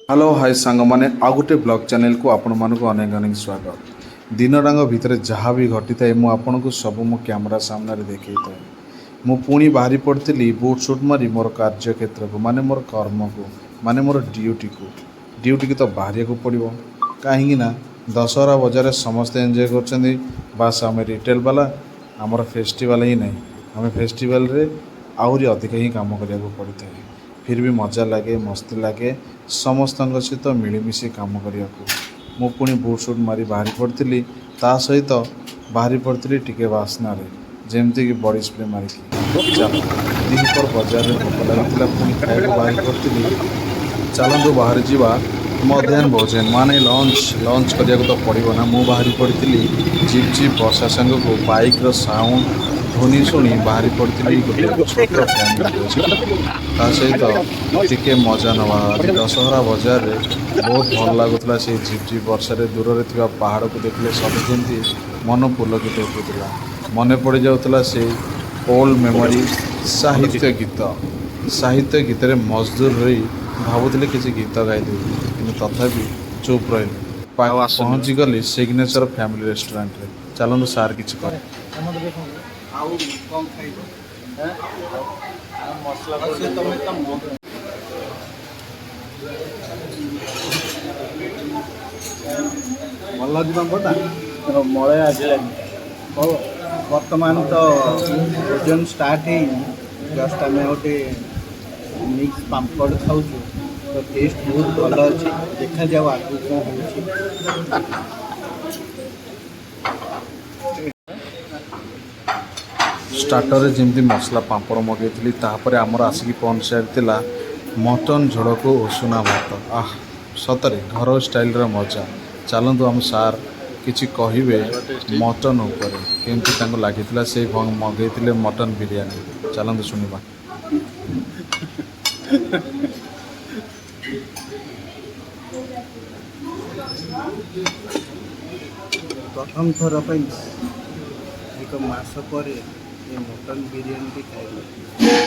Hello high ସାଙ୍ଗମାନେ, ଆଉ ଗୋଟେ ବ୍ଲଗ୍ ଚ୍ୟାନେଲକୁ ଆପଣମାନଙ୍କୁ ଅନେକ ଅନେକ ସ୍ୱାଗତ। ଦିନଟାଙ୍କ ଭିତରେ ଯାହା ବି ଘଟିଥାଏ, ମୁଁ ଆପଣଙ୍କୁ ସବୁ ମୋ କ୍ୟାମେରା ସାମ୍ନାରେ ଦେଖେଇଥାଏ। ମୁଁ ପୁଣି ବାହାରି ପଡ଼ିଥିଲି ବୁଟ୍ ସୁଟ୍ ମାରି ମୋର କାର୍ଯ୍ୟକ୍ଷେତ୍ରକୁ, ମାନେ ମୋର କର୍ମକୁ, ମାନେ ମୋର ଡ୍ୟୁଟିକୁ। ଡ୍ୟୁଟିକୁ ତ ବାହାରିବାକୁ ପଡ଼ିବ, କାହିଁକି ନା ଦଶହରା ବଜାରରେ ସମସ୍ତେ ଏନ୍ଜୟ କରୁଛନ୍ତି। ବାସ୍, ଆମେ ରିଟେଲ୍ ବାଲା, ଆମର ଫେଷ୍ଟିଭାଲ୍ ହିଁ ନାହିଁ। ଆମେ ଫେଷ୍ଟିଭାଲ୍ରେ ଆହୁରି ଅଧିକ ହିଁ କାମ କରିବାକୁ ପଡ଼ିଥାଏ। ଫିର୍ ବି ମଜା ଲାଗେ, ମସ୍ତି ଲାଗେ ସମସ୍ତଙ୍କ ସହିତ ମିଳିମିଶି କାମ କରିବାକୁ। ମୁଁ ପୁଣି ବୁଟ୍ ସୁଟ୍ ମାରି ବାହାରି ପଡ଼ିଥିଲି। ତା ସହିତ ବାହାରି ପଡ଼ିଥିଲି ଟିକେ ବାସ୍ନାରେ, ଯେମିତିକି ବଡ଼ି ସ୍ପ୍ରେ ମାରିକି। ଚାଲ, ଦ୍ୱିପହର ବଜାରରେ ଭୋକ ଲାଗିଥିଲା, ପୁଣି ଖାଇବାକୁ ବାହାରି ପଡ଼ିଥିଲି। ଚାଲନ୍ତୁ, ବାହାରି ଯିବା ମଧ୍ୟାହ୍ନ ଭୋଜନ, ମାନେ ଲଞ୍ଚ। ଲଞ୍ଚ କରିବାକୁ ତ ପଡ଼ିବ ନା। ମୁଁ ବାହାରି ପଡ଼ିଥିଲି ଝିପ୍ ଝିପ୍ ବର୍ଷା ସାଙ୍ଗକୁ ବାଇକ୍ର ସାଉଣ୍ଡ ଧ୍ୱନି ଶୁଣି ବାହାରି ପଡ଼ିଥିଲି ଗୋଟେ ଛୋଟ ଫ୍ୟାମିଲି ରେଷ୍ଟୁରାଣ୍ଟ। ତା ସହିତ ଟିକେ ମଜା ନେବା। ଆଜି ଦଶହରା ବଜାରରେ ବହୁତ ଭଲ ଲାଗୁଥିଲା। ସେଇ ଝିପ୍ ଝିପ୍ ବର୍ଷାରେ ଦୂରରେ ଥିବା ପାହାଡ଼କୁ ଦେଖିଲେ ସତେ ଯେମିତି ମନ ପୁଲକିତ ଉଠୁଥିଲା। ମନେ ପଡ଼ିଯାଉଥିଲା ସେଇ ଓଲ୍ଡ ମେମୋରି, ସାହିତ୍ୟ ଗୀତ। ସାହିତ୍ୟ ଗୀତରେ ମଜବୁର ହୋଇ ଭାବୁଥିଲି କିଛି ଗୀତ ଗାଇଦେବି, କିନ୍ତୁ ତଥାପି ଚୁପ୍ ରହିଲି। ପହଞ୍ଚିଗଲି ସିଗ୍ନେଚର ଫ୍ୟାମିଲି ରେଷ୍ଟୁରାଣ୍ଟରେ। ଚାଲନ୍ତୁ, ସାର୍ କିଛି କହ। ଆଉ କ'ଣ ଖାଇବ? ମସଲା ସେ ତମେ ତ ଭଲ ଅଛି ପାମ୍ପଡ଼ଟା। ମଳୟ ଆସିଲାନି। ହଉ, ବର୍ତ୍ତମାନ ତ ଭୋଜନ ଷ୍ଟାର୍ଟ ହେଇନି। ଜଷ୍ଟ ଆମେ ଗୋଟେ ମିକ୍ସ ପାମ୍ପଡ଼ ଖାଉଛୁ। ତ ଟେଷ୍ଟ ବହୁତ ଭଲ ଅଛି। ଦେଖାଯାଉ ଆଗକୁ କ'ଣ ହେଉଛି। ଷ୍ଟାର୍ଟରରେ ଯେମିତି ମସଲା ପାମ୍ପଡ଼ ମଗାଇଥିଲି, ତାପରେ ଆମର ଆସିକି ପହଞ୍ଚି ସାରିଥିଲା ମଟନ୍ ଝୋଳକୁ ଉଷୁନା ଭାତ। ଆହ, ସତରେ ଘର ଷ୍ଟାଇଲର ମଜା। ଚାଲନ୍ତୁ, ଆମ ସାର୍ କିଛି କହିବେ ମଟନ୍ ଉପରେ, କେମିତି ତାଙ୍କୁ ଲାଗିଥିଲା। ସେ ମଗେଇଥିଲେ ମଟନ୍ ବିରିୟାନୀ। ଚାଲନ୍ତୁ ଶୁଣିବା। ପ୍ରଥମ ଥର ପାଇଁ ଏକ ମାସ ପରେ ଏ ମଟନ୍ ବିରିୟାନୀଟି ଖାଇଲି।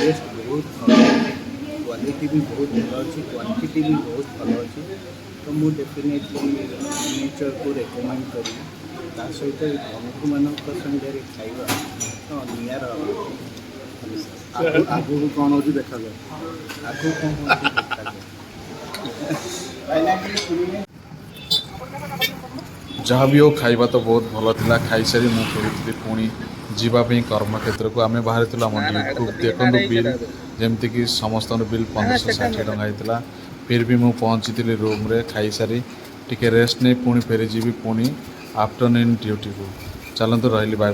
ଟେଷ୍ଟ ବହୁତ ଭଲ ଅଛି, କ୍ୱାଲିଟି ବି ବହୁତ ଭଲ ଅଛି, କ୍ୱାଣ୍ଟିଟି ବି ବହୁତ ଭଲ ଅଛି। ତ ମୁଁ ଡେଫିନେଟଲି ସିଗ୍ନେଚରକୁ ରେକମେଣ୍ଡ କରିବି। ତା ସହିତ ଏ ବନ୍ଧୁମାନଙ୍କ ସାଙ୍ଗରେ ଖାଇବା ତ ନିଆରା। ଆଗକୁ କ'ଣ ହେଉଛି ଦେଖାଯାଉ। ଆଗକୁ କ'ଣ ହେଉଛି ଦେଖାଯାଉ। ଯାହା ବି ହଉ, ଖାଇବା ତ ବହୁତ ଭଲ ଥିଲା। ଖାଇସାରି ମୁଁ ଫେରିଥିଲି ପୁଣି ଯିବା ପାଇଁ କର୍ମକ୍ଷେତ୍ରକୁ। ଆମେ ବାହାରିଥିଲୁ ଆମ ଡ୍ୟୁଟିକୁ। ଦେଖନ୍ତୁ ବିଲ୍, ଯେମିତିକି ସମସ୍ତଙ୍କର ବିଲ୍ 1560 ଟଙ୍କା ହେଇଥିଲା। ଫିର୍ ବି ମୁଁ ପହଞ୍ଚିଥିଲି ରୁମ୍ରେ। ଖାଇସାରି ଟିକେ ରେଷ୍ଟ ନେଇ ପୁଣି ଫେରିଯିବି ପୁଣି ଆଫ୍ଟରନୁନ୍ ଡ୍ୟୁଟିକୁ। ଚାଲନ୍ତୁ, ରହିଲି, ବାଏ।